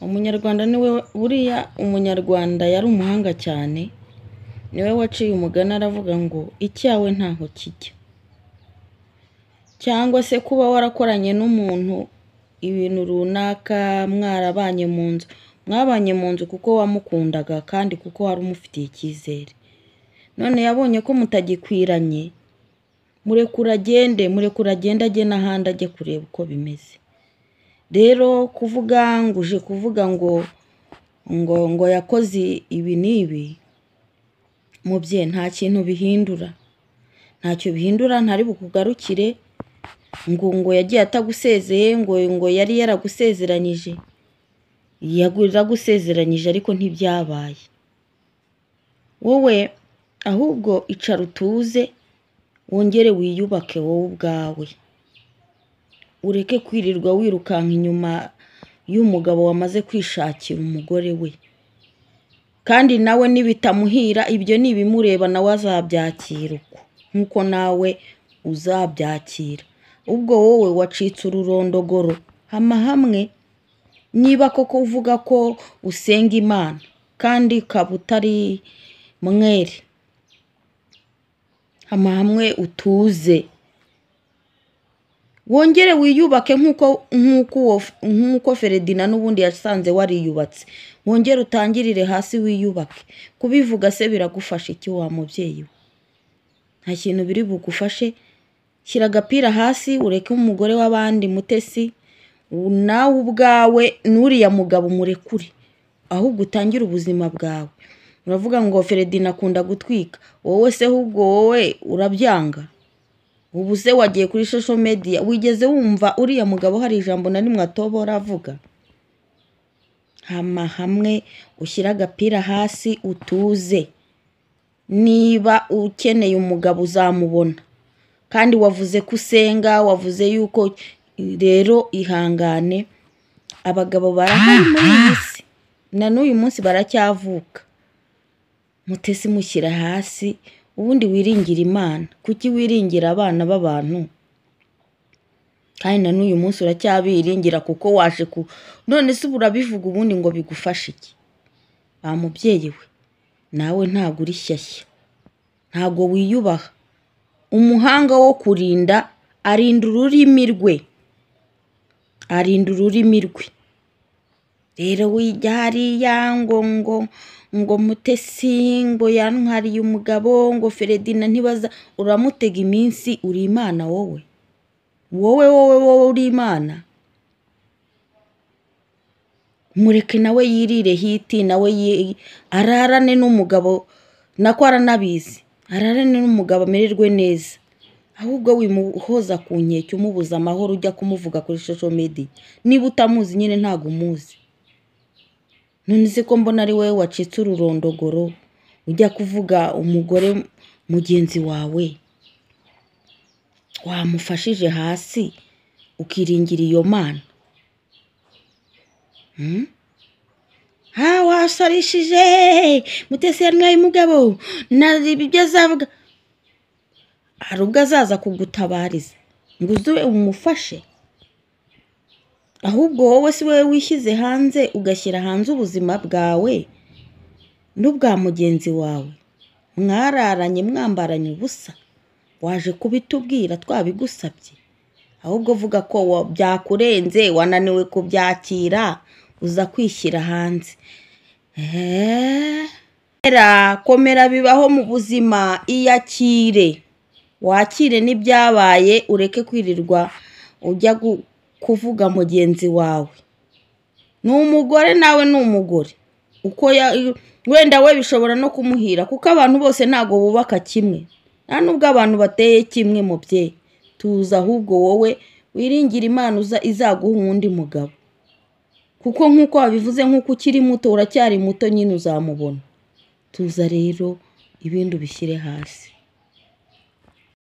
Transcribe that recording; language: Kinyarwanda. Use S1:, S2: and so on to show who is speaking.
S1: Umunyarwanda niwe buriya, umunyarwanda yari umuhanga cyane, niwe waciye umugani aravuga ngo icyawe ntaho kijya. Cyangwa se kuba warakoranye n'umuntu ibintu runaka, mwarabanye mu nzu, mwabanye mu nzu kuko wamukundaga kandi kuko wari umufitiye icyizere. None yabonye ko mutagikwiranye, murekure agende, murekure agende ajye n'ahandi ajye kureba uko bimeze. Rero kuvuga ngo uje kuvuga ngo yakoze ibi n'ibi, mubyeyi nta kintu bihindura, ntacyo bihindura, ntari bukugarukire ngo yagiye atagusezeye, ngo yari yaragusezeranyije, yaragusezeranyije ariko ntibyabaye. Wowe ahubwo icara utuze, wongere wiyubake wowe ubwawe, ureke kwirirwa wirukanka inyuma y'umugabo wamaze kwishakira umugore we, kandi nawe nibitamuhira ibyo ni ibimureba, nawe azabyakira uko nk'uko nawe uzabyakira. Ubwo wowe wacitse ururondogoro, hama hamwe. Niba koko uvuga ko usenga Imana kandi ukaba utari mwere, hama hamwe utuze, wongere wiyubake nk'uko Feredina n'ubundi yasanze wariyubatse, wongere utangirire hasi wiyubake. Kubivuga se biragufasha iki wa mubyeyi we? Nta kintu biri bugufashe. Shyira agapira hasi, ureke umugore w'abandi Mutesi, nawe ubwawe n'uriya mugabo umurekure, ahubwo utangire ubuzima bwawe. Uravuga ngo Feredina akunda gutwika, wowe se ahubwo wowe urabyanga? Ubu se wagiye kuri social media, wigeze wumva uriya mugabo hari ijambo na rimwe atobora avuga? Hama hamwe, ushyire agapira hasi utuze. Niba ukeneye umugabo uzamubona, kandi wavuze ko usenga, wavuze yuko, rero ihangane, abagabo barahari muri iyi si, na n'uyu munsi baracyavuka. Mutesi mushyira hasi, ubundi wiringira Imana. Kuki wiringira abana b'abantu? Kandi na n'uyu munsi uracyabiringira kuko waje ku none se ubu urabivuga ubundi ngo bigufashe iki? Wa mubyeyi we, nawe ntabwo uri shyashya, ntabwo wiyubaha. Umuhanga wo kurinda arinda ururimi rwe, arinda ururimi rwe. Rero wijya hariya ngo Mutesi ngo yantwariye umugabo, ngo Feredina ntibaza, uramutega iminsi. Uri Imana wowe, wowe wowe wowe uri Imana. Mureke nawe yirire hiti, nawe ararane n'umugabo, nako aranabizi, ararane n'umugabo amererwe neza. Ahubwo wimuhoza ku nkeke umubuza amahoro, ujya kumuvuga kuri social media. Niba utamuzi nyine ntabwo umuzi. None se ko mbona ari wowe wacitse ururondogoro, ujya kuvuga umugore mugenzi wawe, wamufashije hasi ukiringira iyo Mana? Ha, wasarishije Mutesi yantwaye umugabo, na ibyo azavuga, hari ubwo azaza kugutabariza ngo uze umufashe? Ahubwo wowe si wowe wishyize hanze, ugashyira hanze ubuzima bwawe n'ubwa mugenzi wawe, mwararanye mwambaranye ubusa, waje kubitubwira twabigusabye? Ahubwo vuga ko byakurenze, wananiwe kubyakira, uza kwishyira hanze. Komera, bibaho mu buzima, iyakire, wakire n'ibyabaye, ureke kwirirwa ujya kuvuga mugenzi wawe. Ni umugore nawe ni umugore, uko wenda we bishobora no kumuhira, kuko abantu bose ntabwo bubaka kimwe, nta nubwo abantu bateye kimwe. Mubyeyi tuza, ahubwo wowe wiringira Imana izaguha undi mugabo, kuko nk'uko wabivuze, nk'uko ukiri muto, uracyari muto nyine uzamubona. Tuza rero, ibindi ubishyire hasi.